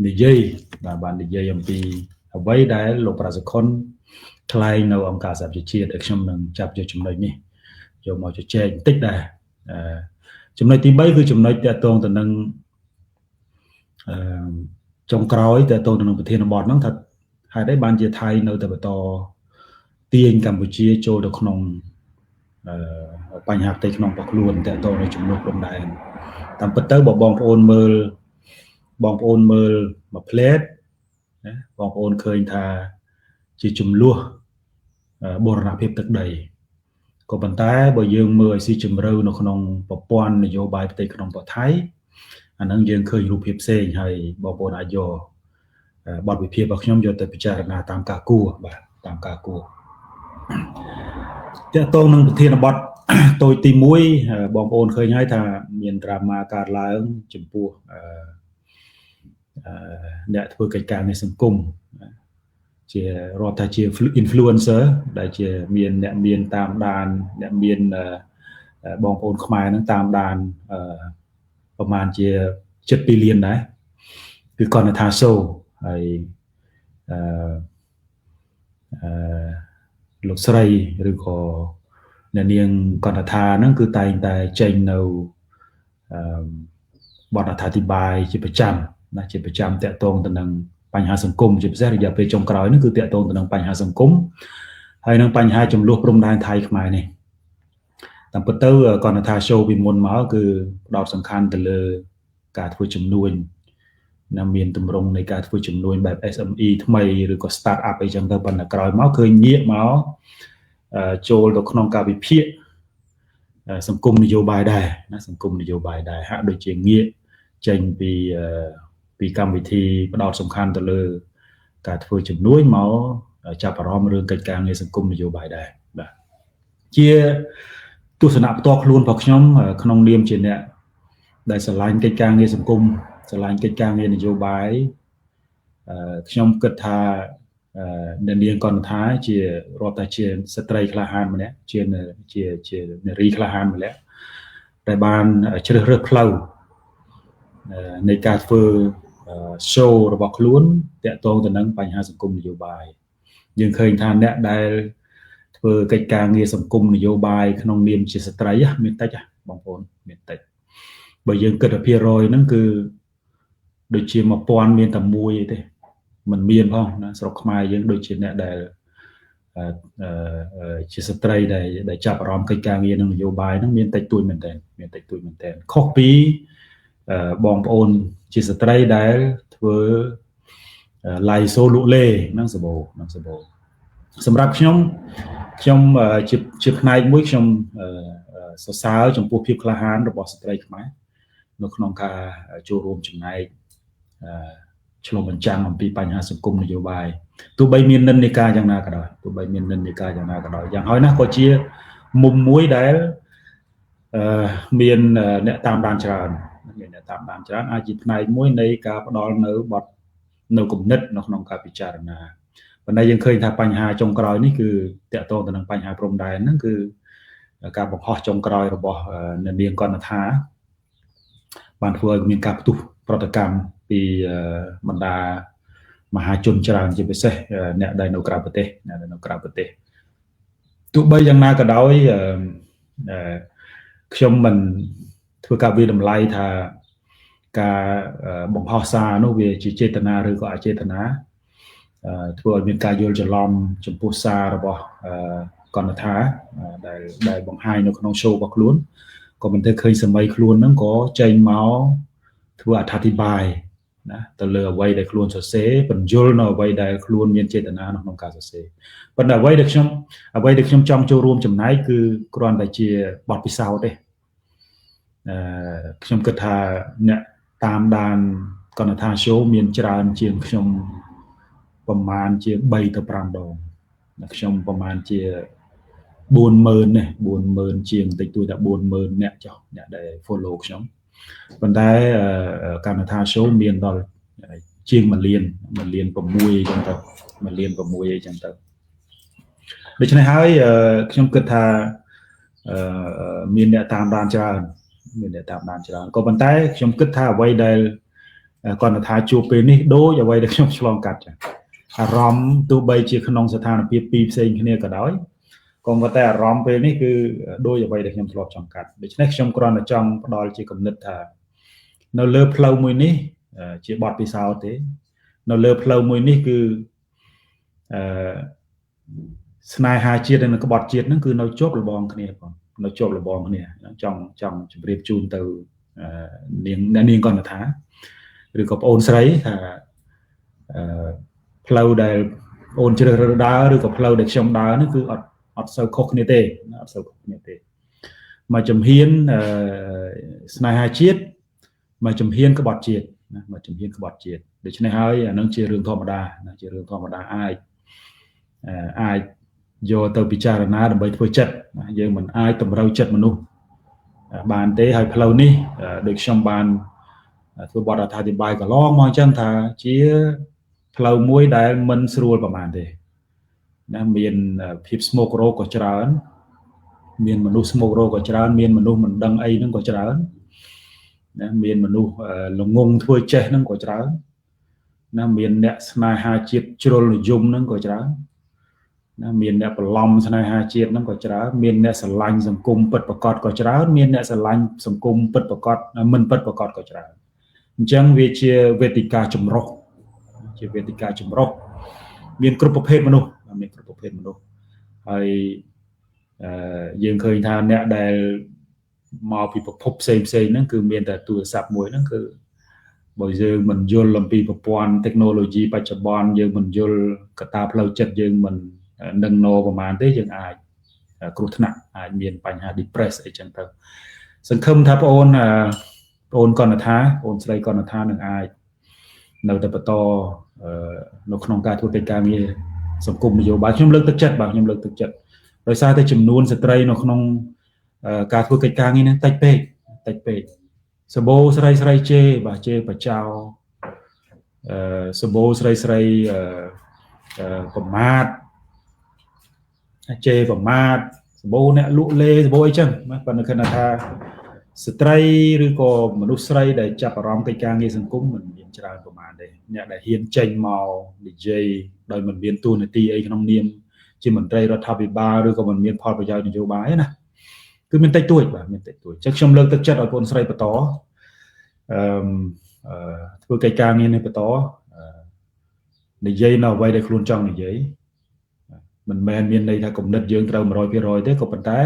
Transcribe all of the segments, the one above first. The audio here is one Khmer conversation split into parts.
និយាយបាទបាននិយាយអំពីអ្វីដែលលោកប្រាសុខុនថ្លែងនៅអង្គការសហប្រជាជាតិដែលខ្ញុំនឹងចាប់យកចំណុចនេះយកមកជជែកបន្តិចដែរ។ចំណុចទី3គឺចំណុចតាក់ទងទៅនឹងអឺចុងក្រោយតាក់ទងទៅនឹងប្រធានបទហ្នឹងថាហេតុអីបានជាថៃនៅតែបន្តទាញកម្ពុជាចូលទៅក្នុងបញ្ហាផ្ទៃក្នុងរបស់ខ្លួនតាក់ទងនឹងចំនួនព្រំដែន។តាមពិតទៅបើបងប្អូនមើលបងប្អូនមើលមួយផ្លែតណាបងប្អូនឃើញថាជាចំនួនបូរណភាពទឹកដីក៏ប៉ុន្តែបើយើងមើលឲ្យស៊ីជម្រៅនៅក្នុងប្រព័ន្ធនយោបាយផ្ទៃក្នុងរបស់ថៃអាហ្នឹងយើងឃើញរូបភាពផ្សេងហើយបងប្អូនអាចយកបទវិភាគរបស់ខ្ញុំយកទៅពិចារណាតាមការគួរបាទតាមការគួរ។តាក់ទងនឹងប្រធានបទតូចទី1បងប្អូនឃើញហើយថាមានដ្រាម៉ាកើតឡើងចំពោះអ្នកធ្វើកិច្ចការនៃសង្គមជារាប់ថាជា influencer ដែលជាមានអ្នកមានតាមដានអ្នកមានបងប្អូនខ្មែរហ្នឹងតាមដានប្រហែលជា7លានដែរគឺកនថាសូហើយអឺអឺលោកស្រីឬក៏អ្នកនាងកនថាហ្នឹងគឺតែងតែចេញនៅអឺបទអត្ថាធិប្បាយជាប្រចាំណាជាប្រចាំតាក់ទងទៅនឹងបញ្ហាសង្គមជាពិសេសរយៈពេលចុងក្រោយនេះគឺតាក់ទងទៅនឹងបញ្ហាសង្គមហើយនឹងបញ្ហាចំនួនព្រំដែនថៃខ្មែរនេះ។តាមពិតទៅកនថា show ពីមុនមកគឺផ្ដោតសំខាន់ទៅលើការធ្វើជំនួញណាមានទម្រង់នៃការធ្វើជំនួញបែប SME ថ្មីឬក៏ start up អីចឹងទៅប៉ុន្តែក្រោយមកឃើញងាកមកចូលទៅក្នុងការវិភាគសង្គមនយោបាយដែរណាសង្គមនយោបាយដែរហាក់ដូចជាងាកចេញពីកម្មវិធីផ្ដោតសំខាន់ទៅលើការធ្វើជំនួញមកចាប់អារម្មណ៍រឿងកិច្ចការងារសង្គមនយោបាយដែរបាទជាទស្សនៈផ្ទាល់ខ្លួនរបស់ខ្ញុំក្នុងនាមជាអ្នកដែលស្រឡាញ់កិច្ចការងារសង្គមស្រឡាញ់កិច្ចការងារនយោបាយខ្ញុំគិតថាអ្នកនាងកនថាជារាប់តែជាស្ត្រីក្លាហានម្នាក់ជាជាជានារីក្លាហានម្នាក់ដែលបានជ្រើសរើសផ្លូវនៃការធ្វើ show របស់ខ្លួនតាក់ទងទៅនឹងបញ្ហាសង្គមនយោបាយយើងឃើញថាអ្នកដែលធ្វើកិច្ចការងារសង្គមនយោបាយក្នុងនាមជាស្ត្រីមានតិចបងប្អូនមានតិចបើយើងគិតភាគរយហ្នឹងគឺដូចជា1000មានតែមួយទេมันមានផងណាស្រុកខ្មែរយើងដូចជាអ្នកដែលជាស្ត្រីដែលដែលចាប់អារម្មណ៍កិច្ចការងារនឹងនយោបាយហ្នឹងមានតិចតួចមែនតើមានតិចតួចមែនតើខុសពីបងប្អូនជាស្ត្រីដែលធ្វើ live show លក់លេហ្នឹងសបោហ្នឹងសបោសម្រាប់ខ្ញុំខ្ញុំជាជាផ្នែកមួយខ្ញុំសរសើរចំពោះភាពក្លាហានរបស់ស្ត្រីខ្មែរនៅក្នុងការចូលរួមចំណែកឆ្លុះបញ្ចាំងអំពីបញ្ហាសង្គមនយោបាយទោះបីមាននិន្នាការយ៉ាងណាក៏ដោយទោះបីមាននិន្នាការយ៉ាងណាក៏ដោយយ៉ាងហោចណាស់ក៏ជាមុំមួយដែលមានអ្នកតាមដានច្រើនមានអ្នកតាមដានច្រើនអាចជាផ្នែកមួយនៃការផ្ដល់នៅបទនៅគំនិតនៅក្នុងការពិចារណាប៉ុន្តែយើងឃើញថាបញ្ហាចុងក្រោយនេះគឺតាក់ទងទៅនឹងបញ្ហាព្រំដែនហ្នឹងគឺការបង្ហោះចុងក្រោយរបស់អ្នកនាងកនថាបានធ្វើឲ្យមានការផ្ទុះប្រតិកម្មពីបណ្ដាមហាជនច្រើនជាពិសេសអ្នកដែលនៅក្រៅប្រទេសអ្នកដែលនៅក្រៅប្រទេសទោះបីយ៉ាងណាក៏ដោយខ្ញុំមិនធ្វើការវាតម្លៃថាការបង្ហោះសារនោះវាជាចេតនាឬក៏អចេតនាធ្វើឲ្យមានការយល់ច្រឡំចំពោះសាររបស់កនថាដែលដែលបង្ហាញនៅក្នុង show របស់ខ្លួនក៏មិនធ្វើឃើញសម័យខ្លួនហ្នឹងក៏ចេញមកធ្វើអត្ថាធិប្បាយណាទៅលើអ្វីដែលខ្លួនសរសេរបញ្យលនៅអ្វីដែលខ្លួនមានចេតនានៅក្នុងការសរសេរប៉ុន្តែអ្វីដែលខ្ញុំអ្វីដែលខ្ញុំចង់ចូលរួមចំណែកគឺគ្រាន់តែជាបទពិសោធន៍ទេអឺខ្ញុំគិតថាអ្នកតាមដានកនថា show មានច្រើនជាងខ្ញុំប្រមាណជា3ទៅ5ដងខ្ញុំប្រមាណជា40000នេះ40000ជាងតិចតួចតែ40000អ្នកចុះអ្នកដែល follow ខ្ញុំប៉ុន្តែកម្មថា show មានដល់ជាង1លាន1លាន6អីចឹងទៅ1លាន6អីចឹងទៅដូច្នេះហើយខ្ញុំគិតថាមានអ្នកតាមដានច្រើនមានអ្នកតាមដានច្រើនក៏ប៉ុន្តែខ្ញុំគិតថាអ្វីដែល គាត់ថាជួបពេលនេះដូចអ្វីដែលខ្ញុំឆ្លងកាត់ចឹងអារម្មណ៍ទោះបីជាក្នុងស្ថានភាពពីរផ្សេងគ្នាក៏ដោយក៏ប៉ុន្តែអារម្មណ៍ពេលនេះគឺដូចអ្វីដែលខ្ញុំធ្លាប់ចង់កាត់ដូច្នេះខ្ញុំគ្រាន់តែចង់ផ្ដល់ជាគំនិតថានៅលើផ្លូវមួយនេះជាបទពិសោធន៍ទេនៅលើផ្លូវមួយនេះគឺអឺស្នេហាជាតិនិងក្បត់ជាតិហ្នឹងគឺនៅជាប់របងគ្នាបងនៅជាប់របងគ្នាចង់ជម្រាបជូនទៅនាងអ្នកនាងកណ្ណថាឬក៏ប្អូនស្រីថាអឺផ្លូវដែលអូនជ្រើសរើសដើរឬក៏ផ្លូវដែលខ្ញុំដើរនេះគឺអត់សូវខុសគ្នាទេអត់សូវខុសគ្នាទេមួយជំហានស្នេហាជាតិមួយជំហានក្បត់ជាតិណាមួយជំហានក្បត់ជាតិដូច្នេះហើយអានឹងជារឿងធម្មតាណាជារឿងធម្មតាអាចយកទៅពិចារណាដើម្បីធ្វើចិត្តណាយើងមិនអាចតម្រូវចិត្តមនុស្សបានទេហើយផ្លូវនេះដូចខ្ញុំបានធ្វើបទអត្ថាធិប្បាយកន្លងមកអញ្ចឹងថាជាផ្លូវមួយដែលមិនស្រួលប្រហែលទេណាមានភាពស្មោករោគក៏ច្រើនមានមនុស្សស្មោករោគក៏ច្រើនមានមនុស្សមិនដឹងអីហ្នឹងក៏ច្រើនណាមានមនុស្សល្ងងធ្វើចេះហ្នឹងក៏ច្រើនណាមានអ្នកស្នេហាជាតិជ្រុលនិយមហ្នឹងក៏ច្រើនណាមានអ្នកបន្លំស្នេហាជាតិហ្នឹងក៏ច្រើនមានអ្នកស្រឡាញ់សង្គមពិតប្រាកដក៏ច្រើនមានអ្នកស្រឡាញ់សង្គមពិតប្រាកដមិនពិតប្រាកដក៏ច្រើនអញ្ចឹងវាជាវេទិកាចម្រុះជាវេទិកាចម្រុះមានគ្រប់ប្រភេទមនុស្សមានគ្រប់ប្រភេទមនុស្សហើយយើងឃើញថាអ្នកដែលមកពីប្រភពផ្សេងផ្សេងហ្នឹងគឺមានតែទូរស័ព្ទមួយហ្នឹងគឺបើយើងមិនយល់អំពីប្រព័ន្ធ technology បច្ចុប្បន្នយើងមិនយល់កត្តាផ្លូវចិត្តយើងមិននឹងណប្រហែលទេយើងអាចគ្រោះថ្នាក់អាចមានបញ្ហា depress អីចឹងទៅសង្ឃឹមថាបងអូនកណ្ណថាបងស្រីកណ្ណថានឹងអាចនៅតែបន្តនៅក្នុងការធ្វើកិច្ចការងារសង្គមនយោបាយខ្ញុំលើកទឹកចិត្តបាទខ្ញុំលើកទឹកចិត្តដោយសារតែចំនួនស្ត្រីនៅក្នុងការធ្វើកិច្ចការងារនេះតិចពេកតិចពេកសបោស្រីស្រីជេបាទជេបចោសបោស្រីស្រីប្រមាថជេប្រមាថសបោអ្នកលក់លេសបោអីចឹងណាប៉ុន្តែគិតថាស្ត្រីឬក៏មនុស្សស្រីដែលចាប់អារម្មណ៍កិច្ចការងារសង្គមមិនមានច្រើនប្រមាណទេអ្នកដែលហ៊ានចេញមកនិយាយដោយមិនមានតួនាទីអីក្នុងនាមជាមន្ត្រីរដ្ឋាភិបាលឬក៏មិនមានផលប្រយោជន៍នយោបាយណាគឺមានតិចតួចបាទមានតិចតួចចឹងខ្ញុំលើកទឹកចិត្តឲ្យបងស្រីបន្តធ្វើកិច្ចការងារនេះបន្តនិយាយនៅអ្វីដែលខ្លួនចង់និយាយមិនមែនមានន័យថាគំនិតយើងត្រូវ 100% ទេក៏ប៉ុន្តែ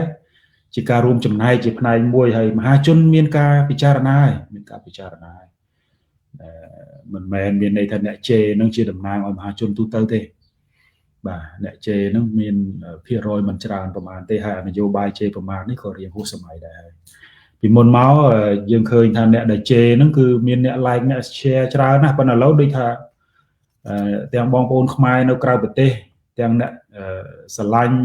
ជាការរួមចំណែកជាផ្នែកមួយហើយមហាជនមានការពិចារណាហើយមានការពិចារណាហើយមិនមែនមានន័យថាអ្នកជេរនឹងជាតំណាងឲ្យមហាជនទូទៅទេបាទអ្នកជេរនឹងមានភាគរយមិនច្រើនប្រមាណទេហើយនយោបាយជេរប្រមាណនេះក៏រៀងហួសសម័យដែរហើយពីមុនមកយើងឃើញថាអ្នកដែលជេរនឹងគឺមានអ្នក like អ្នក share ច្រើនណាស់ប៉ុន្តែឥឡូវដូចថាទាំងបងប្អូនខ្មែរនៅក្រៅប្រទេសទាំងអ្នកស្រឡាញ់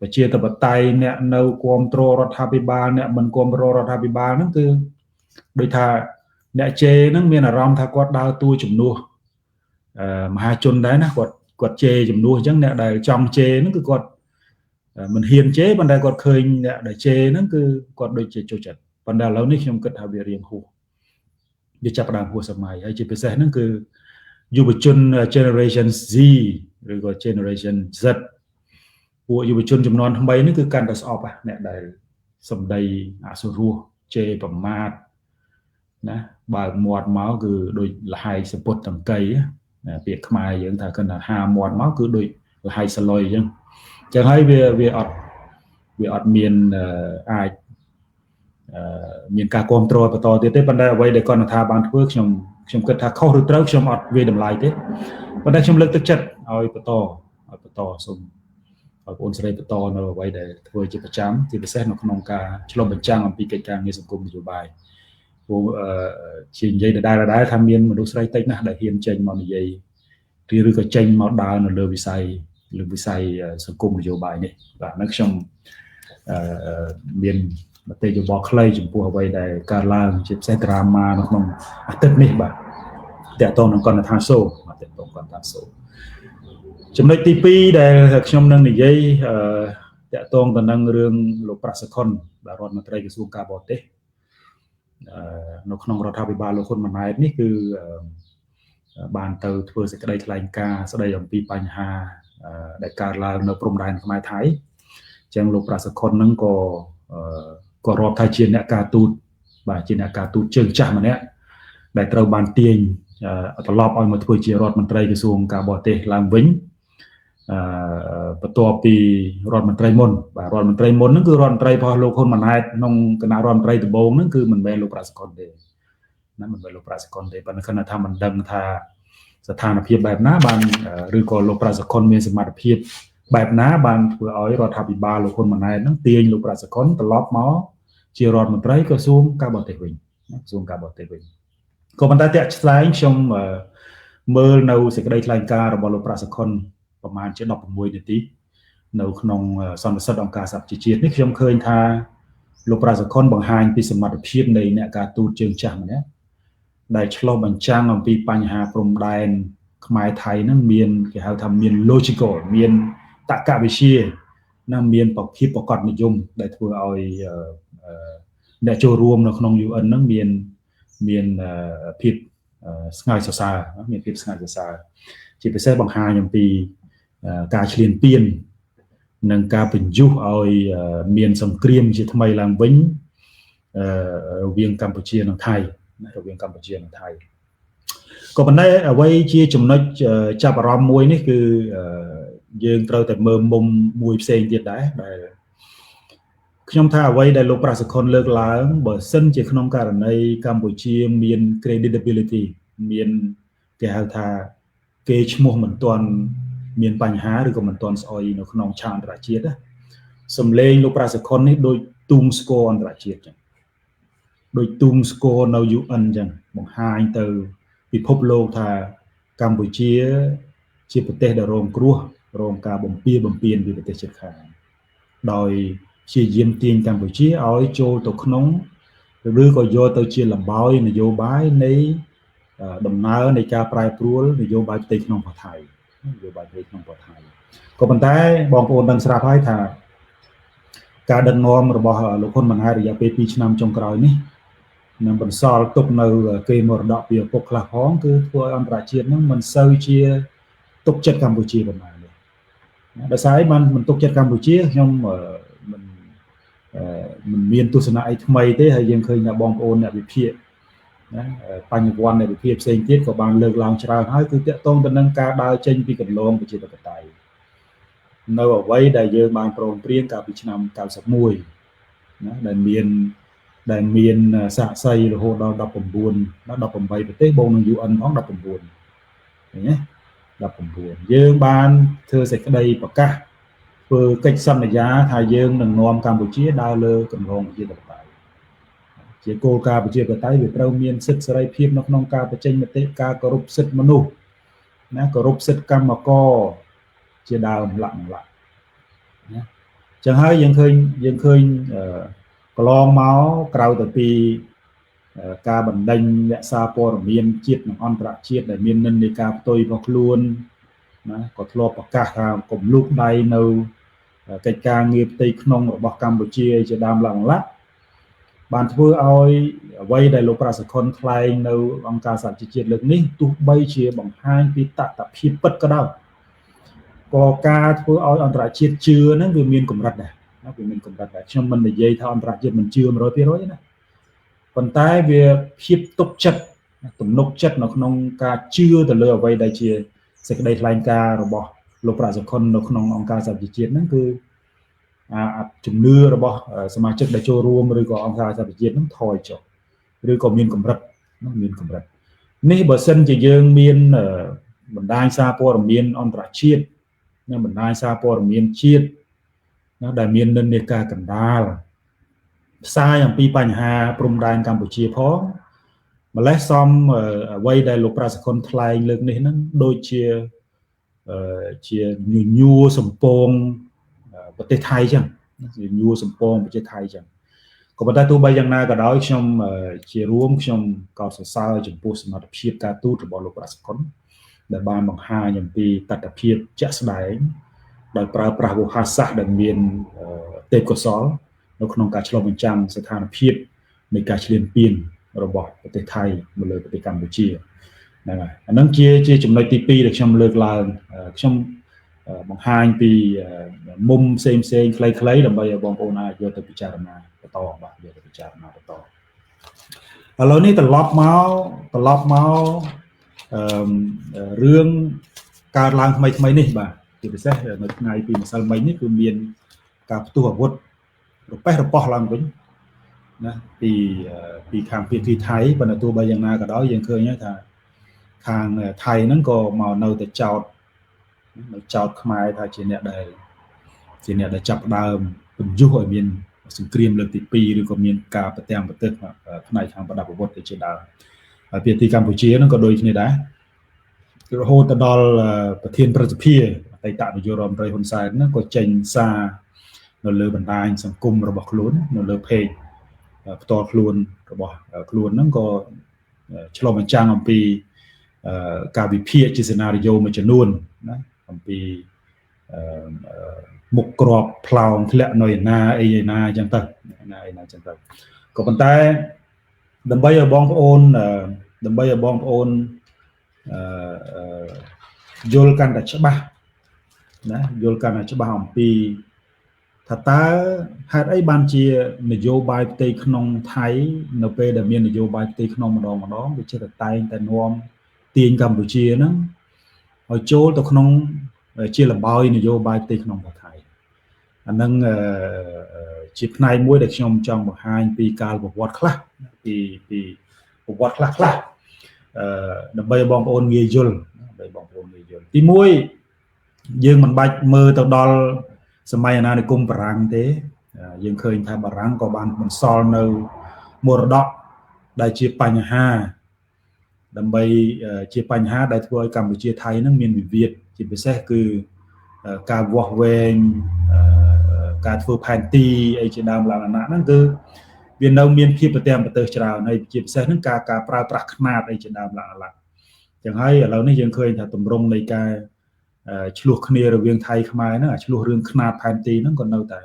ប្រជាធិបតេយ្យអ្នកនៅគ្រប់គ្រងរដ្ឋាភិបាលអ្នកមិនគ្រប់គ្រងរដ្ឋាភិបាលហ្នឹងគឺដូចថាអ្នកជេរហ្នឹងមានអារម្មណ៍ថាគាត់ដើរតួជំនួសមហាជនដែរណាគាត់ជេរជំនួសអញ្ចឹងអ្នកដែលចង់ជេរហ្នឹងគឺគាត់មិនហ៊ានជេរប៉ុន្តែគាត់ឃើញអ្នកដែលជេរហ្នឹងគឺគាត់ដូចជាចូលចិត្តប៉ុន្តែឥឡូវនេះខ្ញុំគិតថាវារៀងហួសវាចាប់ផ្ដើមហួសសម័យហើយជាពិសេសហ្នឹងគឺយុវជន generation Z ឬក៏ generation Z ពួកយុវជនចំនួនថ្មីនេះគឺកាន់តែស្អប់អ្នកដែលសម្ដីអសុរោះជេរប្រមាថណាបើកមាត់មកគឺដូចលហែកសពុតតង្កៃណាពាក្យខ្មែរយើងថាគិតថាហាមាត់មកគឺដូចលហែកសលុយអញ្ចឹងអញ្ចឹងហើយវាអត់មានអាចមានការគ្រប់គ្រងបន្តទៀតទេប៉ុន្តែអ្វីដែលកណ្ណថាបានធ្វើខ្ញុំគិតថាខុសឬត្រូវខ្ញុំអត់វាតម្លៃទេប៉ុន្តែខ្ញុំលើកទឹកចិត្តឲ្យបន្តសូមឲ្យបងស្រីបន្តនៅអ្វីដែលធ្វើជាប្រចាំជាពិសេសនៅក្នុងការឆ្លុះបញ្ចាំងអំពីកិច្ចការងារសង្គមនយោបាយព្រោះជានិយាយដដែលថាមានមនុស្សស្រីតិចណាស់ដែលហ៊ានចេញមកនិយាយឬក៏ចេញមកដើរនៅលើវិស័យសង្គមនយោបាយនេះបាទហ្នឹងខ្ញុំមានមតិយោបល់ខ្លីចំពោះអ្វីដែលកើតឡើងជាពិសេសដ្រាម៉ានៅក្នុងអាទិត្យនេះបាទតកតងនឹងកណ្ណថាសូបាទតកតងកណ្ណថាសូចំណុចទី2ដែលខ្ញុំនឹងនិយាយតកតងទៅនឹងរឿងលោកប្រាក់សុខុនបាទរដ្ឋមន្ត្រីក្រសួងការបរទេស នៅក្នុងរដ្ឋាភិបាលលោកហ៊ុនម៉ាណែតនេះគឺបានទៅធ្វើសេចក្តីថ្លែងការណ៍ស្តីអំពីបញ្ហាដែលកើតឡើងនៅព្រំដែនខ្មែរថៃអញ្ចឹងលោកប្រាក់សុខុនហ្នឹងក៏រាប់ថាជាអ្នកការទូតបាទជាអ្នកការទូតជើងចាស់ម្នាក់ដែលត្រូវបានទាញត្រឡប់ឲ្យមកធ្វើជារដ្ឋមន្ត្រីក្រសួងការបរទេសឡើងវិញបន្ទាប់ពីរដ្ឋមន្ត្រីមុនបាទរដ្ឋមន្ត្រីមុនហ្នឹងគឺរដ្ឋមន្ត្រីរបស់លោកហ៊ុនម៉ាណែតក្នុងគណៈរដ្ឋមន្ត្រីដំបូងហ្នឹងគឺមិនមែនលោកប្រាក់សុខុនទេណាមិនមែនលោកប្រាក់សុខុនទេប៉ុន្តែគណៈថាមិនដឹងថាស្ថានភាពបែបណាបានឬក៏លោកប្រាក់សុខុនមានសមត្ថភាពបែបណាបានធ្វើឲ្យរដ្ឋាភិបាលលោកហ៊ុនម៉ាណែតហ្នឹងទាញលោកប្រាក់សុខុនត្រឡប់មកជារដ្ឋមន្ត្រីក្រសួងការបរទេសវិញក្រសួងការបរទេសវិញក៏ប៉ុន្តែតាក់ស្ដែងខ្ញុំមើលនៅសេចក្តីថ្លែងការណ៍របស់លោកប្រាក់សុខុនប្រហែលជា16នាទីនៅក្នុងសន្និសីទអង្គការសហប្រជាជាតិនេះខ្ញុំឃើញថាលោកប្រាក់សុខុនបង្ហាញពីសមត្ថភាពនៃអ្នកការទូតជើងចាស់ម្នាក់ដែលឆ្លុះបញ្ចាំងអំពីបញ្ហាព្រំដែនខ្មែរថៃហ្នឹងមានគេហៅថាមាន logical មានតក្កវិទ្យាណាមានប្រភាពប្រកបនិយមដែលធ្វើឲ្យអ្នកចូលរួមនៅក្នុង UN ហ្នឹងមានភាពស្ងើចសរសើរមានភាពស្ងើចសរសើរជាពិសេសបង្ហាញអំពីការឈ្លានពាននិងការបញ្យុះឲ្យមានសង្គ្រាមជាថ្មីឡើងវិញរវាងកម្ពុជានិងថៃណារវាងកម្ពុជានិងថៃក៏ប៉ុន្តែអ្វីជាចំណុចចាប់អារម្មណ៍មួយនេះគឺយើងត្រូវតែមើលមុំមួយផ្សេងទៀតដែរដែលខ្ញុំថាអ្វីដែលលោកប្រាក់សុខុនលើកឡើងបើសិនជាក្នុងករណីកម្ពុជាមាន credibility មានគេហៅថាគេឈ្មោះមិនទាន់មានបញ្ហាឬក៏មិនទាន់ស្អុយនៅក្នុងឆាកអន្តរជាតិណាសំឡេងលោកប្រាក់សុខុននេះដូចទូងស្គរអន្តរជាតិចឹងដូចទូងស្គរនៅ UN ចឹងបង្ហាញទៅពិភពលោកថាកម្ពុជាជាប្រទេសដែលរងគ្រោះរងការបំពារបំពានពីប្រទេសជិតខាងដោយព្យាយាមទាញកម្ពុជាឲ្យចូលទៅក្នុងឬក៏យកទៅជាលំបោយនយោបាយនៃដំណើរនៃការប្រែប្រួលនយោបាយផ្ទៃក្នុងប្រទេសថៃនយោបាយផ្ទៃក្នុងប្រទេសថៃក៏ប៉ុន្តែបងប្អូនដឹងស្រាប់ហើយថាការដឹកនាំរបស់លោកហ៊ុនម៉ាណែតរយៈពេល2ឆ្នាំចុងក្រោយនេះនឹងបន្សល់ទុកនៅគេមរតកពីឪពុកខ្លះផងគឺធ្វើឲ្យអន្តរជាតិនឹងមិនសូវជាទុកចិត្តកម្ពុជាប៉ុន្មានទេដោយសារអីបានមិនទុកចិត្តកម្ពុជាខ្ញុំមិនមានទស្សនៈអីថ្មីទេហើយយើងឃើញថាបងប្អូនអ្នកវិភាគណាបញ្ញវន្តអ្នកវិភាគផ្សេងទៀតក៏បានលើកឡើងច្រើនហើយគឺតាក់ទងទៅនឹងការដើរចេញពីគន្លងប្រជាធិបតេយ្យនៅអ្វីដែលយើងបានព្រមព្រៀងកាលពីឆ្នាំ91ណាដែលមានសាក្សីរហូតដល់19 18ប្រទេសបូកនឹង UN ផង19ឃើញទេ19យើងបានធ្វើសេចក្តីប្រកាសធ្វើកិច្ចសន្យាថាយើងនឹងនាំកម្ពុជាដើរលើគន្លងប្រជាធិបតេយ្យជាគោលការណ៍ប្រជាធិបតេយ្យវាត្រូវមានសិទ្ធិសេរីភាពនៅក្នុងការបញ្ចេញមតិការគោរពសិទ្ធិមនុស្សណាគោរពសិទ្ធិកម្មករជាដើមលក្ខណៈណាចឹងហើយយើងឃើញកន្លងមកក្រៅទៅពីការបណ្ដេញអ្នកសារព័ត៌មានជាតិនិងអន្តរជាតិដែលមាននិន្នាការផ្ទុយរបស់ខ្លួនណាក៏ធ្លាប់ប្រកាសថាកុំលូកដៃនៅកិច្ចការងារផ្ទៃក្នុងរបស់កម្ពុជាជាដើមលក្ខណៈបានធ្វើឲ្យអ្វីដែលលោកប្រាក់សុខុនថ្លែងនៅអង្គការសហប្រជាជាតិលើកនេះទោះបីជាបង្ហាញពីតថភាពពិតក៏ដោយក៏ការធ្វើឲ្យអន្តរជាតិជឿហ្នឹងវាមានកម្រិតដែរណាវាមានកម្រិតដែរខ្ញុំមិននិយាយថាអន្តរជាតិមិនជឿ100%ណាប៉ុន្តែវាភាពទុកចិត្តទំនុកចិត្តនៅក្នុងការជឿទៅលើអ្វីដែលជាសេចក្តីថ្លែងការណ៍របស់លោកប្រាក់សុខុននៅក្នុងអង្គការសហប្រជាជាតិហ្នឹងគឺជំនឿរបស់សមាជិកដែលចូលរួមឬក៏អង្គការសហប្រជាជាតិហ្នឹងថយចុះឬក៏មានកម្រិតណាមានកម្រិតនេះបើសិនជាយើងមានបណ្ដាញសារព័ត៌មានអន្តរជាតិនិងបណ្ដាញសារព័ត៌មានជាតិណាដែលមាននិន្នាការកណ្ដាលផ្សាយអំពីបញ្ហាព្រំដែនកម្ពុជាផងម្លេះសមអ្វីដែលលោកប្រាក់សុខុនថ្លែងលើកនេះហ្នឹងដូចជាញញួរសំពងប្រទេសថៃចឹងញួរសំពងប្រទេសថៃចឹងក៏ប៉ុន្តែទោះបីយ៉ាងណាក៏ដោយខ្ញុំជារួមខ្ញុំកោតសរសើរចំពោះសមត្ថភាពការទូតរបស់លោកប្រាក់សុខុនដែលបានបង្ហាញអំពីតថភាពជាក់ស្ដែងដោយប្រើប្រាស់វោហារសាស្ត្រដែលមានទេពកោសល្យនៅក្នុងការឆ្លុះបញ្ចាំងស្ថានភាព នៃការឈ្លានពានរបស់ប្រទេសថៃមកលើប្រទេសកម្ពុជាហ្នឹងហើយអាហ្នឹងជាចំណុចទី2ដែលខ្ញុំលើកឡើងខ្ញុំបង្ហាញពីមុំផ្សេងផ្សេងខ្លីៗដើម្បីឲ្យបងប្អូនអាចយកទៅពិចារណាបន្តបាទយកទៅពិចារណាបន្តឥឡូវនេះត្រឡប់មកអឺរឿងកើតឡើងថ្មីថ្មីនេះបាទជាពិសេសនៅថ្ងៃពីម្សិលមិញនេះគឺមានការផ្ទុះអាវុធរប៉េះរប៉ោះឡើងវិញណាពីខាងភាគីថៃប៉ុន្តែទោះបីយ៉ាងណាក៏ដោយយើងឃើញថាខាងថៃហ្នឹងក៏មកនៅតែចោតនៅចោតខ្មែរថាជាអ្នកដែលចាប់ដើមពន្យុះឲ្យមានសង្គ្រាមលើកទី2ឬក៏មានការប្រទាំងប្រទើសផ្នែកខាងប្រដាប់អាវុធទៅជាដើមហើយភាគីកម្ពុជាហ្នឹងក៏ដូចគ្នាដែររហូតទៅដល់ប្រធានប្រសិទ្ធិអតីតនាយករដ្ឋមន្ត្រីហ៊ុនសែនហ្នឹងក៏ចេញសារនៅលើបណ្ដាញសង្គមរបស់ខ្លួននៅលើ page ផ្ទាល់ខ្លួនរបស់ខ្លួនហ្នឹងក៏ឆ្លុះបញ្ចាំងអំពីការវិភាគជាសេណារីយ៉ូមួយចំនួនណាអំពីមុខក្របផ្លោងធ្លាក់នៅឯណាអីឯណាអញ្ចឹងទៅណាអីណាអញ្ចឹងទៅក៏ប៉ុន្តែដើម្បីឲ្យបងប្អូនដើម្បីឲ្យបងប្អូនយល់កាន់តែច្បាស់ណាយល់កាន់តែច្បាស់អំពីថាតើហេតុអីបានជានយោបាយផ្ទៃក្នុងថៃនៅពេលដែលមាននយោបាយផ្ទៃក្នុងម្ដងម្ដងវាចេះតែតែងតែនាំទាញកម្ពុជាហ្នឹងឲ្យចូលទៅក្នុងជាលបាយនយោបាយផ្ទៃក្នុងរបស់ថៃអាហ្នឹងជាផ្នែកមួយដែលខ្ញុំចង់បង្ហាញពីកាលប្រវត្តិខ្លះពីប្រវត្តិខ្លះខ្លះដើម្បីឲ្យបងប្អូនងាយយល់ដើម្បីបងប្អូនងាយយល់ទី1យើងមិនបាច់មើលទៅដល់សម័យអាណានិគមបារាំងទេយើងឃើញថាបារាំងក៏បានបន្សល់នៅមរតកដែលជាបញ្ហាដើម្បីជាបញ្ហាដែលធ្វើឲ្យកម្ពុជាថៃនឹងមានវិវាទជាពិសេសគឺការវាស់វែងការធ្វើផែនទីអីជាដើមឡើងអាណាហ្នឹងគឺវានៅមានភាពប្រទាំងប្រទើសច្រើនហើយជាពិសេសហ្នឹងការប្រើប្រាស់ខ្នាតអីជាដើមឡើងអាឡាចឹងហើយឥឡូវនេះយើងឃើញថាទម្រង់នៃការឆ្លោះគ្នារវាងថៃខ្មែរហ្នឹងអាឆ្លោះរឿងខ្នាតផែនទីហ្នឹងក៏នៅតែ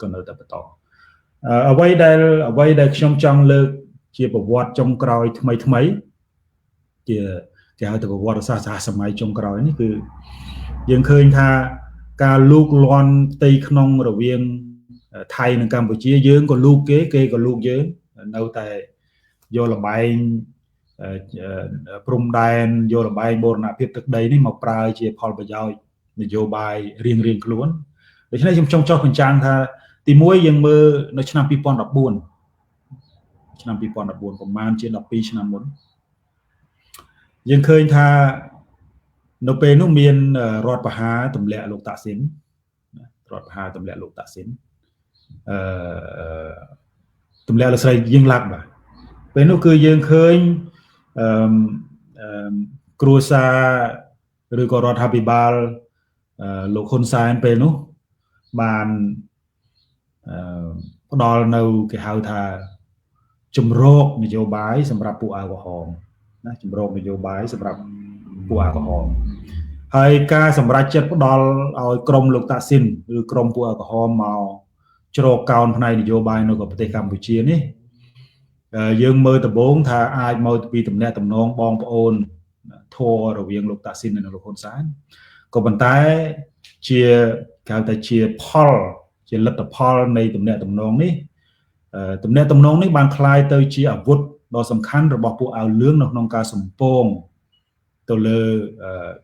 បន្តអ្វីដែលខ្ញុំចង់លើកជាប្រវត្តិចុងក្រោយថ្មីថ្មីជាគេហៅថាប្រវត្តិសាស្ត្រសហសម័យចុងក្រោយនេះគឺយើងឃើញថាការលូកលាន់ផ្ទៃក្នុងរវាងថៃនិងកម្ពុជាយើងក៏លូកគេគេក៏លូកយើងនៅតែយកលបែងព្រំដែនយកលបែងបូរណភាពទឹកដីនេះមកប្រើជាផលប្រយោជន៍នយោបាយរៀងៗខ្លួនដូច្នេះខ្ញុំចង់ចោះបញ្ចាំងថាទី1យើងមើលនៅឆ្នាំ2014ឆ្នាំ2014ប្រហែលជា12ឆ្នាំមុនយើងឃើញថានៅពេលនោះមានរដ្ឋប្រហារទម្លាក់លោកតាក់ស៊ីនរដ្ឋប្រហារទម្លាក់លោកតាក់ស៊ីនទម្លាក់លោកស្រីយីងឡាក់បាទពេលនោះគឺយើងឃើញអឺគ្រួសារឬក៏រដ្ឋាភិបាលលោកហ៊ុនសែនពេលនោះបានផ្ដល់នៅគេហៅថាជំរកនយោបាយសម្រាប់ពួកអាវក្រហមណាជំរកនយោបាយសម្រាប់ពួកអាក្រហមហើយការសម្រេចចិត្តផ្ដល់ឲ្យក្រុមលោកតាក់ស៊ីនឬក្រុមពួកអាក្រហមមកជ្រកកោនផ្នែកនយោបាយនៅប្រទេសកម្ពុជានេះយើងមើលដំបូងថាអាចមកពីតំណែងតំណងបងប្អូនធររវាងលោកតាក់ស៊ីននិងលោកហ៊ុនសែនក៏ប៉ុន្តែជាគេហៅថាជាផលជាលទ្ធផលនៃតំណែងតំណងនេះតំណែងតំណងនេះបានคล้ายទៅជាអាវុធដ៏សំខាន់របស់ពួកអាវលឿងនៅក្នុងការសំពងទៅលើ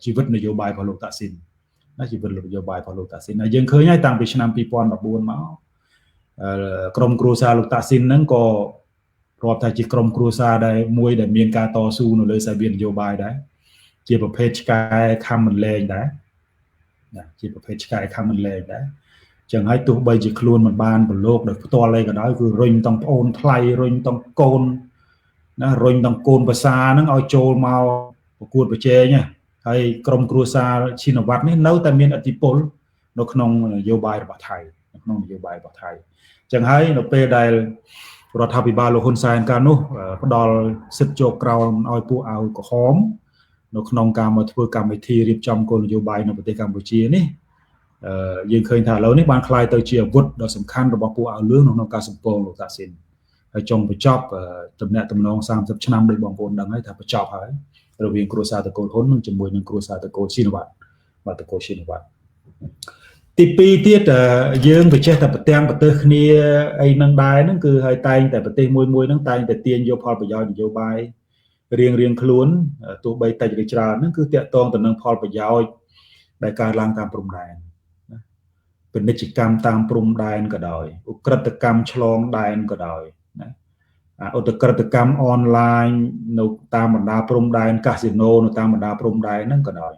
ជីវិតនយោបាយរបស់លោកតាក់ស៊ីនណាជីវិតនយោបាយរបស់លោកតាក់ស៊ីនហើយយើងឃើញហើយតាំងពីឆ្នាំ2014មកក្រុមគ្រួសារលោកតាក់ស៊ីនហ្នឹងក៏រាប់ថាជាក្រុមគ្រួសារដែលមួយដែលមានការតស៊ូនៅលើសាវៀននយោបាយដែរជាប្រភេទឆ្កែខំមិនលែងដែរណាជាប្រភេទឆ្កែខំមិនលែងដែរចឹងហើយទោះបីជាខ្លួនមិនបានប្រឡូកដោយផ្ទាល់អីក៏ដោយគឺរុញតង់ប្អូនថ្លៃរុញតង់កូនណារុញតង់កូនភាសាហ្នឹងឲ្យចូលមកប្រកួតប្រជែងហើយក្រុមគ្រួសារឈិនវត្តនេះនៅតែមានឥទ្ធិពលនៅក្នុងនយោបាយរបស់ថៃនៅក្នុងនយោបាយរបស់ថៃចឹងហើយនៅពេលដែលរដ្ឋាភិបាលលោកហ៊ុនសែនកាលនោះផ្ដល់សិទ្ធិចូលក្រោមឲ្យពួកអាវក្រហមនៅក្នុងការមកធ្វើកម្មវិធីរៀបចំគោលនយោបាយនៅប្រទេសកម្ពុជានេះយើងឃើញថាឥឡូវនេះបានក្លាយទៅជាអាវុធដ៏សំខាន់របស់ពួកអាវលឿងក្នុងការសំពងលោកតាក់ស៊ីន ហើយចុងបញ្ចប់តំណាក់តំណង30ឆ្នាំដោយបងប្អូនដឹងហើយថាបញ្ចប់ហើយរវាងគ្រួសារតកូលហ៊ុននិងជាមួយនឹងគ្រួសារតកូលស៊ីនវ៉ាត់បាទតកូលស៊ីនវ៉ាត់ទី2ទៀតយើងវាចេះតែប្រទាំងប្រទេសគ្នាអីនឹងដែរហ្នឹងគឺហើយតែងតែប្រទេសមួយមួយហ្នឹងតែងតែទាញយកផលប្រយោជន៍នយោបាយរៀងរៀងខ្លួនទោះបីតិចឬច្រើនហ្នឹងគឺតាក់ទងទៅនឹងផលប្រយោជន៍ដែលកើតឡើងតាមព្រំដែនណាពាណិជ្ជកម្មតាមព្រំដែនក៏ដោយឧក្រិដ្ឋកម្មឆ្លងដែនក៏ដោយណាឧក្រិដ្ឋកម្មអនឡាញនៅតាមបណ្ដាព្រំដែនកាស៊ីណូនៅតាមបណ្ដាព្រំដែនហ្នឹងក៏ដោយ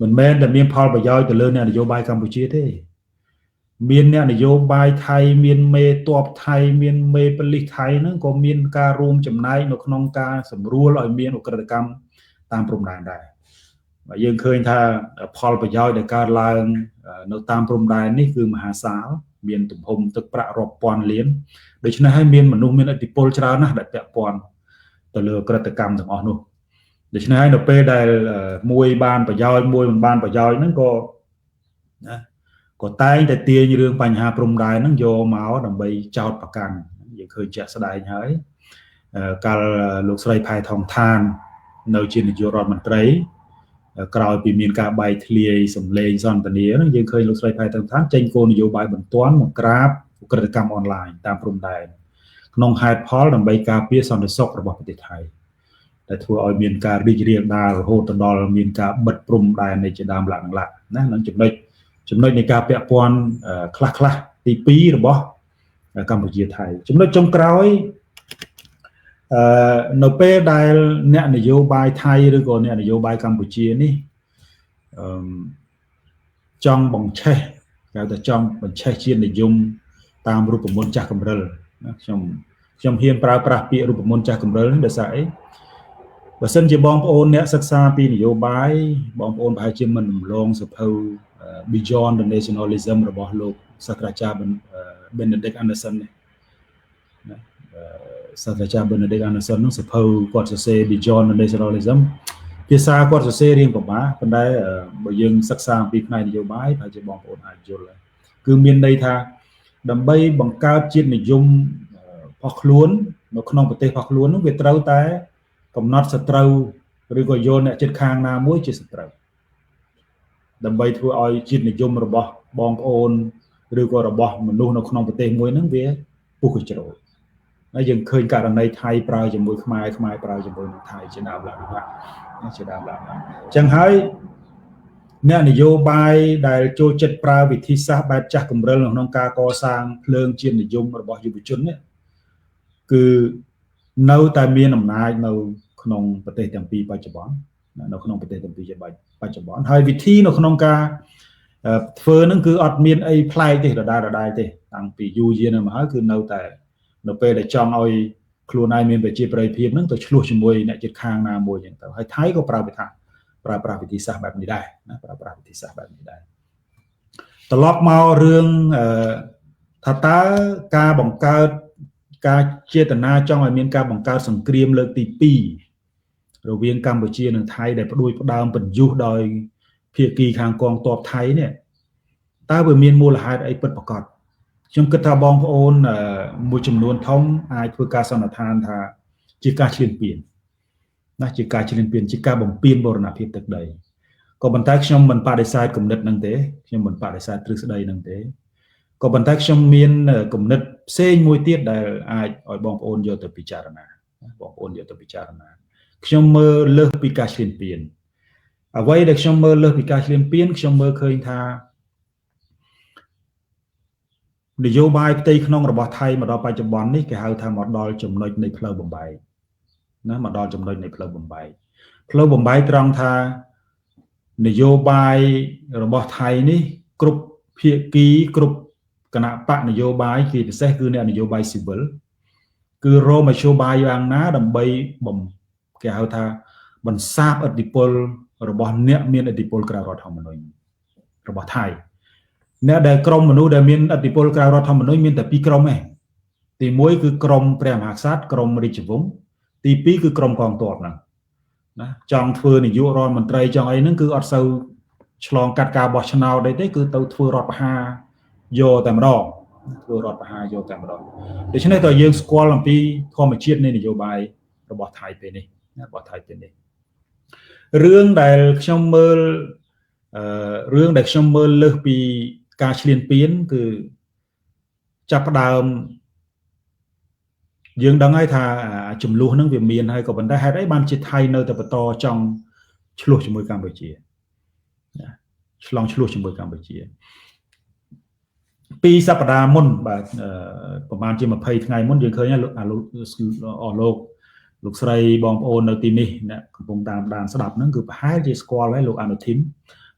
មិនមែនតែមានផលប្រយោជន៍ទៅលើអ្នកនយោបាយកម្ពុជាទេមានអ្នកនយោបាយថៃមានមេតបថៃមានមេប៉ូលីសថៃហ្នឹងក៏មានការរួមចំណែកនៅក្នុងការសម្រួលឲ្យមានឧក្រិដ្ឋកម្មតាមព្រំដែនដែរបាទយើងឃើញថាផលប្រយោជន៍ដែលកើតឡើងនៅតាមព្រំដែននេះគឺមហាសាលមានទំហំទឹកប្រាក់រាប់ពាន់លានដូច្នេះហើយមានមនុស្សមានឥទ្ធិពលច្រើនណាស់ដែលពាក់ព័ន្ធទៅលើឧក្រិដ្ឋកម្មទាំងអស់នោះដូច្នេះហើយនៅពេលដែលមួយបានប្រយោជន៍មួយមិនបានប្រយោជន៍ហ្នឹងក៏ណាក៏តែងតែទាញរឿងបញ្ហាព្រំដែនហ្នឹងយកមកដើម្បីចោទប្រកាន់យើងឃើញជាក់ស្ដែងហើយកាលលោកស្រីផែថងឋាននៅជានាយករដ្ឋមន្ត្រីក្រោយពីមានការបែកធ្លាយសម្លេងសន្ទនាហ្នឹងយើងឃើញលោកស្រីផែថងឋានចេញគោលនយោបាយបន្ទាន់មកក្រាបឧក្រិដ្ឋកម្មអនឡាញតាមព្រំដែនក្នុងហេតុផលដើម្បីការពារសន្តិសុខរបស់ប្រទេសថៃដែលធ្វើឲ្យមានការរីករាលដាលរហូតដល់មានការបិទព្រំដែននៃជាដើមឡាក់ឡាក់ណានឹងចំណុចនៃការពាក់ព័ន្ធខ្លះខ្លះទី2របស់កម្ពុជាថៃចំណុចចុងក្រោយនៅពេលដែលអ្នកនយោបាយថៃឬក៏អ្នកនយោបាយកម្ពុជានេះអឺចង់បង្ឆេះគេថាចង់បញ្ឆេះជាតិនិយមតាមរូបមន្តចាស់កម្រិលណាខ្ញុំហ៊ានប្រើប្រាស់ពាក្យរូបមន្តចាស់កម្រិលនេះដោយសារអីបើសិនជាបងប្អូនអ្នកសិក្សាពីនយោបាយបងប្អូនប្រហែលជាមិនរំលងសភៅ Beyond the Nationalism របស់លោកសាស្ត្រាចារ្យ Benedict Anderson នេះណាសាស្ត្រាចារ្យ Benedict Anderson នោះសភៅគាត់សរសេរ Beyond the Nationalism ភាសាគាត់សរសេររៀងពិបាកប៉ុន្តែបើយើងសិក្សាអំពីផ្នែកនយោបាយប្រហែលជាបងប្អូនអាចយល់ហើយគឺមានន័យថាដើម្បីបង្កើតជាតិនិយមផុសខ្លួននៅក្នុងប្រទេសផុសខ្លួននោះវាត្រូវតែកំណត់សត្រូវឬក៏យកអ្នកចិត្តខាងណាមួយជាសត្រូវដើម្បីធ្វើឲ្យជាតិនិយមរបស់បងប្អូនឬក៏របស់មនុស្សនៅក្នុងប្រទេសមួយហ្នឹងវាពុះកញ្ជ្រោលហើយយើងឃើញករណីថៃប្រើជាមួយខ្មែរខ្មែរប្រើជាមួយនឹងថៃជាដើមឡើយណាជាដើមឡើយអញ្ចឹងហើយអ្នកនយោបាយដែលចូលចិត្តប្រើវិធីសាស្ត្របែបចាស់កម្រិលនៅក្នុងការកសាងភ្លើងជាតិនិយមរបស់យុវជននេះគឺនៅតែមានអំណាចនៅក្នុងប្រទេសទាំងពីរបច្ចុប្បន្ននៅក្នុងប្រទេសទាំងពីរបច្ចុប្បន្នហើយវិធីនៅក្នុងការធ្វើនឹងគឺអត់មានអីប្លែកទេដដែលទេតាំងពីយូរយារមកហើយគឺនៅតែនៅពេលដែលចង់ឲ្យខ្លួនឯងមានប្រជាប្រិយភាពនឹងទៅឆ្លោះជាមួយអ្នកជិតខាងណាមួយចឹងទៅហើយថៃក៏ប្រើប្រាស់វិធីសាស្ត្របែបនេះដែរណាប្រើប្រាស់វិធីសាស្ត្របែបនេះដែរត្រឡប់មករឿងថាតើការបង្កើតការចេតនាចង់ឲ្យមានការបង្កើតសង្គ្រាមលើកទី2រវាងកម្ពុជានិងថៃដែលផ្ដួចផ្ដើមបញ្យុះដោយភាគីខាងកងទ័ពថៃនេះតើវាមានមូលហេតុអីពិតប្រាកដខ្ញុំគិតថាបងប្អូនមួយចំនួនធំអាចធ្វើការសន្និដ្ឋានថាជាការឈ្លានពានណាជាការឈ្លានពានជាការបំពានបូរណភាពទឹកដីក៏ប៉ុន្តែខ្ញុំមិនបដិសេធគំនិតហ្នឹងទេខ្ញុំមិនបដិសេធទ្រឹស្ដីហ្នឹងទេក៏ប៉ុន្តែខ្ញុំមានគំនិតផ្សេងមួយទៀតដែលអាចឲ្យបងប្អូនយកទៅពិចារណាបងប្អូនយកទៅពិចារណាខ្ញុំមើលលើសពីការឈ្លានពានអ្វីដែលខ្ញុំមើលលើសពីការឈ្លានពានខ្ញុំមើលឃើញថានយោបាយផ្ទៃក្នុងរបស់ថៃមកដល់បច្ចុប្បន្ននេះគេហៅថាមកដល់ចំណុចនៃផ្លូវបំបែកណាមកដល់ចំណុចនៃផ្លូវបំបែកផ្លូវបំបែកត្រង់ថានយោបាយរបស់ថៃនេះគ្រប់ភាគីគ្រប់គណៈបកនយោបាយជាពិសេសគឺអ្នកនយោបាយស៊ីវិលគឺរកមធ្យោបាយយ៉ាងណាដើម្បីគេហៅថាបន្សាបឥទ្ធិពលរបស់អ្នកមានឥទ្ធិពលក្រៅរដ្ឋធម្មនុញ្ញរបស់ថៃអ្នកដែលក្រុមមនុស្សដែលមានឥទ្ធិពលក្រៅរដ្ឋធម្មនុញ្ញមានតែពីរក្រុមឯងទី1គឺក្រុមព្រះមហាក្សត្រក្រុមរាជវង្សទី2គឺក្រុមកងទ័ពហ្នឹងណាចង់ធ្វើនាយករដ្ឋមន្ត្រីចង់អីហ្នឹងគឺអត់សូវឆ្លងកាត់ការបោះឆ្នោតអីទេគឺទៅធ្វើរដ្ឋប្រហារយកតែម្ដង ធ្វើរដ្ឋប្រហារយកតែម្ដងដូច្នេះតើយើងស្គាល់អំពីធម្មជាតិនៃនយោបាយរបស់ថៃពេលនេះរបស់ថៃពេលនេះរឿងដែលខ្ញុំមើលរឿងដែលខ្ញុំមើលលើសពីការឈ្លានពានគឺចាប់ផ្ដើមយើងដឹងហើយថាចំនួនហ្នឹងវាមានហើយក៏ប៉ុន្តែហេតុអីបានជាថៃនៅតែបន្តចង់ឆ្លោះជាមួយកម្ពុជាឆ្លងឆ្លោះជាមួយកម្ពុជាពីសប្តាហ៍មុនបាទប្រហែលជា20ថ្ងៃមុនយើងឃើញអស់លោកលោកស្រីបងប្អូននៅទីនេះអ្នកកំពុងតាមដានស្ដាប់ហ្នឹងគឺប្រហែលជាស្គាល់ហើយលោកអនុធីន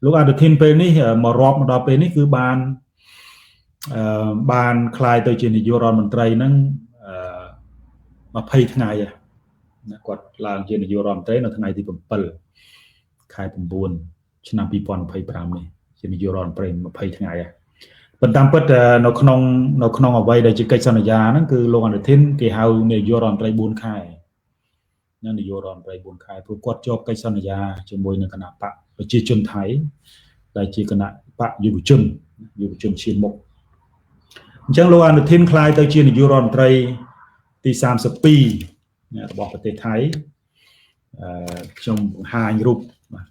លោកអនុធីនពេលនេះមករាប់មកដល់ពេលនេះគឺបានបានក្លាយទៅជានាយករដ្ឋមន្ត្រីហ្នឹង20ថ្ងៃណាគាត់ឡើងជានាយករដ្ឋមន្ត្រីនៅថ្ងៃទី7ខែ9ឆ្នាំ2025នេះជានាយករដ្ឋមន្ត្រី20ថ្ងៃហើយប៉ុន្តែពិតនៅក្នុងអ្វីដែលជាកិច្ចសន្យាហ្នឹងគឺលោកអនុធីនគេហៅនាយករដ្ឋមន្ត្រី4ខែណានាយករដ្ឋមន្ត្រី4ខែព្រោះគាត់ជាប់កិច្ចសន្យាជាមួយនឹងគណៈបកប្រជាជនថៃដែលជាគណៈបកយុវជនឈានមុខអញ្ចឹងលោកអនុធីនក្លាយទៅជានាយករដ្ឋមន្ត្រីទី32របស់ប្រទេសថៃខ្ញុំបង្ហាញរូប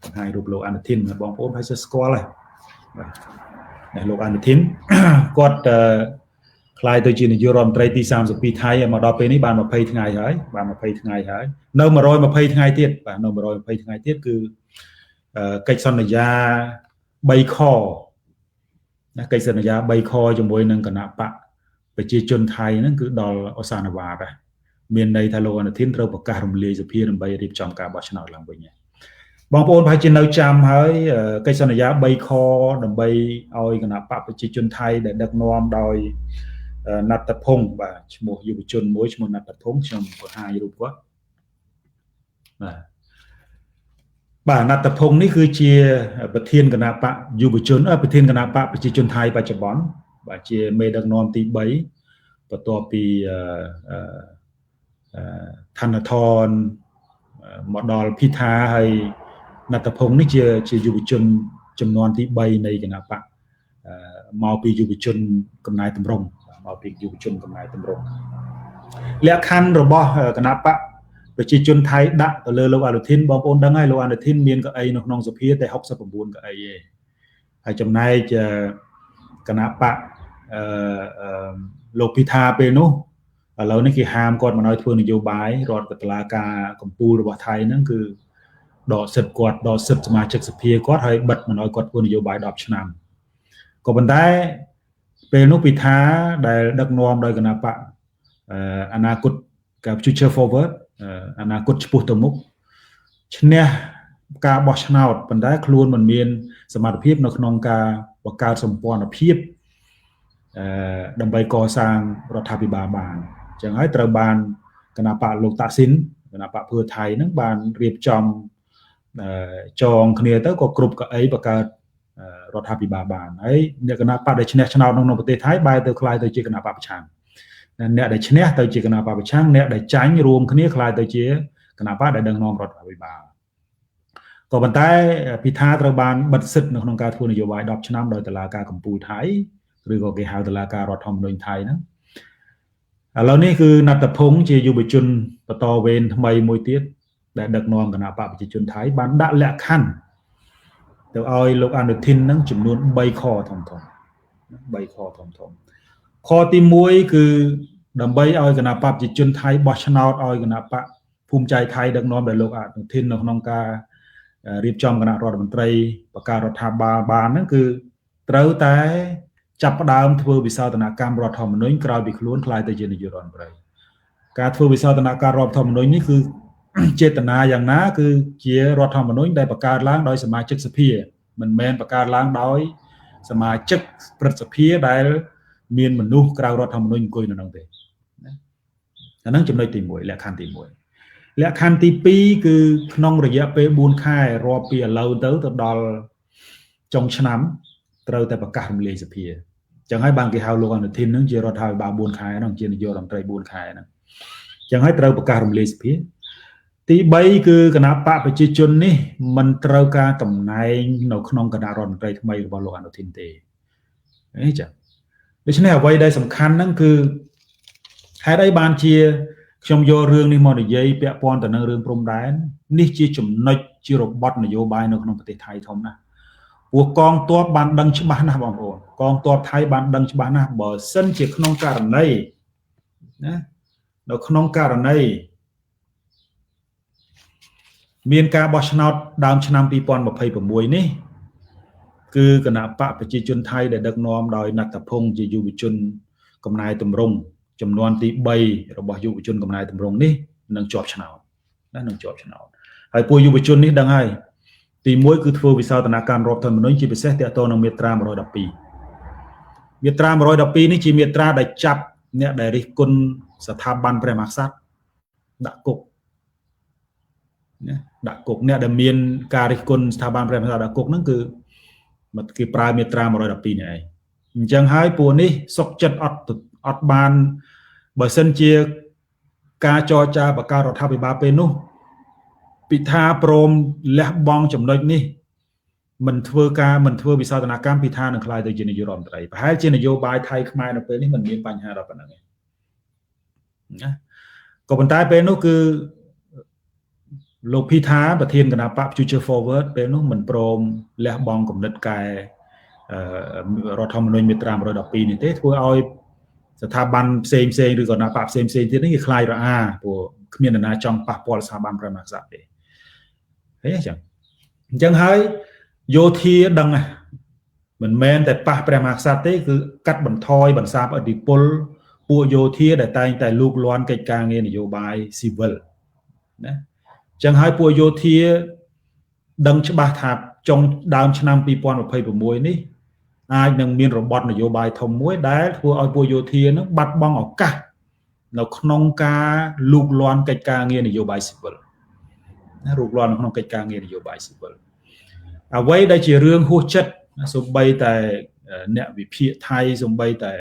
បង្ហាញរូបលោកអនុធីនបងប្អូនហើយស្គាល់ហើយបាទនេះលោកអនុធីនគាត់ក្លាយទៅជានាយករដ្ឋមន្ត្រីទី32ថៃមកដល់ពេលនេះបាន20ថ្ងៃហើយបាន20ថ្ងៃហើយនៅ120ថ្ងៃទៀតបាទនៅ120ថ្ងៃទៀតគឺកិច្ចសន្យា3ខណាកិច្ចសន្យា3ខជាមួយនឹងគណៈបកប្រជាជនថៃហ្នឹងគឺដល់អសានវ៉ាតដែរមានន័យថាលោកអនុធីនត្រូវប្រកាសរំលាយសភាដើម្បីរៀបចំការបោះឆ្នោតឡើងវិញបងប្អូនប្រហែលជានៅចាំហើយកិច្ចសន្យា3ខដើម្បីឲ្យគណៈបកប្រជាជនថៃដែលដឹកនាំដោយណត្តភងបាទឈ្មោះយុវជនមួយឈ្មោះណត្តភងខ្ញុំបង្ហាញរូបគាត់បាទបាទណត្តភងនេះគឺជាប្រធានគណៈបកយុវជនប្រធានគណៈបកប្រជាជនថៃបច្ចុប្បន្នបាទជាមេដឹកនាំទី3បន្ទាប់ពីឋានធនមកដល់ភិថាហើយណត្តភងនេះជាយុវជនចំនួនទី3នៃគណៈបកមកពីយុវជនកំណែតម្រង់មកពីយុវជនកំណែតម្រង់លក្ខខណ្ឌរបស់គណៈបកប្រជាជនថៃដាក់ទៅលើលោកអនុធីនបងប្អូនដឹងហើយលោកអនុធីនមានកៅអីនៅក្នុងសភាតែ69កៅអីទេហើយចំណែកគណៈបកលោកពិថាពេលនោះឥឡូវនេះគេហាមគាត់មិនឲ្យធ្វើនយោបាយរដ្ឋតឡាការកម្ពុជារបស់ថៃហ្នឹងគឺដកសិទ្ធិគាត់ដកសិទ្ធិសមាជិកសភាគាត់ហើយបិទមិនឲ្យគាត់ធ្វើនយោបាយ10ឆ្នាំក៏ប៉ុន្តែពេលនោះពិថាដែលដឹកនាំដោយគណៈបកអនាគតការ Future Forward អនាគតឆ្ពោះទៅមុខឈ្នះការបោះឆ្នោតប៉ុន្តែខ្លួនមិនមានសមត្ថភាពនៅក្នុងការបង្កើតសម្ព័ន្ធភាពដើម្បីកសាងរដ្ឋាភិបាលបានអញ្ចឹងហើយត្រូវបានគណៈបកលោកតាក់ស៊ីនគណៈបកភឿថៃហ្នឹងបានរៀបចំចងគ្នាទៅក៏គ្រប់កៅអីបង្កើតរដ្ឋាភិបាលបានហើយអ្នកគណៈបកដែលឈ្នះឆ្នោតក្នុងប្រទេសថៃបែរទៅក្លាយទៅជាគណៈបកប្រឆាំងអ្នកដែលឈ្នះទៅជាគណៈបកប្រឆាំងអ្នកដែលចាញ់រួមគ្នាក្លាយទៅជាគណៈបកដែលដឹកនាំរដ្ឋាភិបាលក៏ប៉ុន្តែពិថាត្រូវបានបិទសិទ្ធិនៅក្នុងការធ្វើនយោបាយ10ឆ្នាំដោយតុលាការកំពូលថៃឬក៏គេហៅតុលាការរដ្ឋធម្មនុញ្ញថៃហ្នឹងឥឡូវនេះគឺណត្តភងជាយុវជនបន្តវេនថ្មីមួយទៀតដែលដឹកនាំគណៈបកប្រជាជនថៃបានដាក់លក្ខខណ្ឌទៅឲ្យលោកអនុធីនហ្នឹងចំនួន3ខធំៗ3ខធំៗខទី1គឺដើម្បីឲ្យគណៈបកប្រជាជនថៃបោះឆ្នោតឲ្យគណៈបកភូមិចៃថៃដឹកនាំដោយលោកអនុធីននៅក្នុងការរៀបចំគណៈរដ្ឋមន្ត្រីបង្កើតរដ្ឋាភិបាលបានហ្នឹងគឺត្រូវតែចាប់ផ្ដើមធ្វើវិសោធនកម្មរដ្ឋធម្មនុញ្ញក្រោយពីខ្លួនក្លាយទៅជានាយករដ្ឋមន្ត្រីការធ្វើវិសោធនកម្មរដ្ឋធម្មនុញ្ញនេះគឺចេតនាយ៉ាងណាគឺជារដ្ឋធម្មនុញ្ញដែលបង្កើតឡើងដោយសមាជិកសភាមិនមែនបង្កើតឡើងដោយសមាជិកព្រឹទ្ធសភាដែលមានមនុស្សក្រៅរដ្ឋធម្មនុញ្ញអង្គុយនៅនោះទេណាអាហ្នឹងចំណុចទី1លក្ខខណ្ឌទី1លក្ខខណ្ឌទី2គឺក្នុងរយៈពេល4ខែរាប់ពីឥឡូវទៅដល់ចុងឆ្នាំត្រូវតែប្រកាសរំលាយសភាចឹងហើយបានគេហៅលោកអនុធីននឹងជារដ្ឋាភិបាល4ខែហ្នឹងជានាយករដ្ឋមន្ត្រី4ខែហ្នឹងចឹងហើយត្រូវប្រកាសរំលាយសភាទី3គឺគណៈបកប្រជាជននេះមិនត្រូវការតំណែងនៅក្នុងគណៈរដ្ឋមន្ត្រីថ្មីរបស់លោកអនុធីនទេអីចឹង ដូច្នេះអ្វីដែលសំខាន់ហ្នឹងគឺហេតុអីបានជាខ្ញុំយករឿងនេះមកនិយាយពាក់ព័ន្ធទៅនឹងរឿងព្រំដែននេះជាចំណុចជារបត់នយោបាយនៅក្នុងប្រទេសថៃធំណាស់ព្រោះកងទ័ពបានដឹងច្បាស់ណាស់បងប្អូនកងទ័ពថៃបានដឹងច្បាស់ណាស់បើសិនជាក្នុងករណីណានៅក្នុងករណីមានការបោះឆ្នោតដើមឆ្នាំ2026នេះគឺគណៈបកប្រជាជនថៃដែលដឹកនាំដោយណដ្ឋភងជាយុវជនកំណែទម្រង់ចំនួនទី3របស់យុវជនកំណែទម្រង់នេះនឹងជាប់ឆ្នោតណានឹងជាប់ឆ្នោតហើយពួកយុវជននេះដឹងហើយទី1គឺធ្វើវិសោធនកម្មរដ្ឋធម្មនុញ្ញជាពិសេសទាក់ទងនឹងមាត្រា112មាត្រា112នេះជាមាត្រាដែលចាប់អ្នកដែលរិះគន់ស្ថាប័នព្រះមហាក្សត្រដាក់គុកណាដាក់គុកអ្នកដែលមានការរិះគន់ស្ថាប័នព្រះមហាក្សត្រដាក់គុកហ្នឹងគឺគេប្រើមាត្រា112នេះឯងអញ្ចឹងហើយពួកនេះសុកចិត្តអត់បានបើសិនជាការចរចាបង្កើតរដ្ឋាភិបាលពេលនោះពិថាព្រមលះបង់ចំណុចនេះមិនធ្វើការមិនធ្វើវិសោធនកម្មពិថានឹងក្លាយទៅជានាយករដ្ឋមន្ត្រីប្រហែលជានយោបាយថៃខ្មែរនៅពេលនេះមិនមានបញ្ហាដល់ប៉ុណ្្នឹងទេណាក៏ប៉ុន្តែពេលនោះគឺលោកភីថាប្រធានគណៈបក Future Forward ពេលនោះមិនព្រមលះបង់គំនិតកែរដ្ឋធម្មនុញ្ញមាត្រា112នេះទេធ្វើឲ្យស្ថាប័នផ្សេងផ្សេងឬក៏គណៈបកផ្សេងផ្សេងទៀតនេះគេខ្លាចរអាព្រោះគ្មាននរណាចង់ប៉ះពាល់ស្ថាប័នព្រះមហាក្សត្រទេឃើញទេចឹងអញ្ចឹងហើយយោធាដឹងមិនមែនតែប៉ះព្រះមហាក្សត្រទេគឺកាត់បន្ថយបន្សាបឥទ្ធិពលពួកយោធាដែលតែងតែលូកលាន់កិច្ចការងារនយោបាយស៊ីវិលណាអញ្ចឹងហើយពួកយោធាដឹងច្បាស់ថាចុងដើមឆ្នាំ2026នេះអាចនឹងមានរបត់នយោបាយធំមួយដែលធ្វើឲ្យពួកយោធានឹងបាត់បង់ឱកាសនៅក្នុងការលូកលាន់កិច្ចការងារនយោបាយស៊ីវិលណាលូកលាន់ក្នុងកិច្ចការងារនយោបាយស៊ីវិលអ្វីដែលជារឿងហួសចិត្តសូម្បីតែអ្នកវិភាគថៃសូម្បីតែ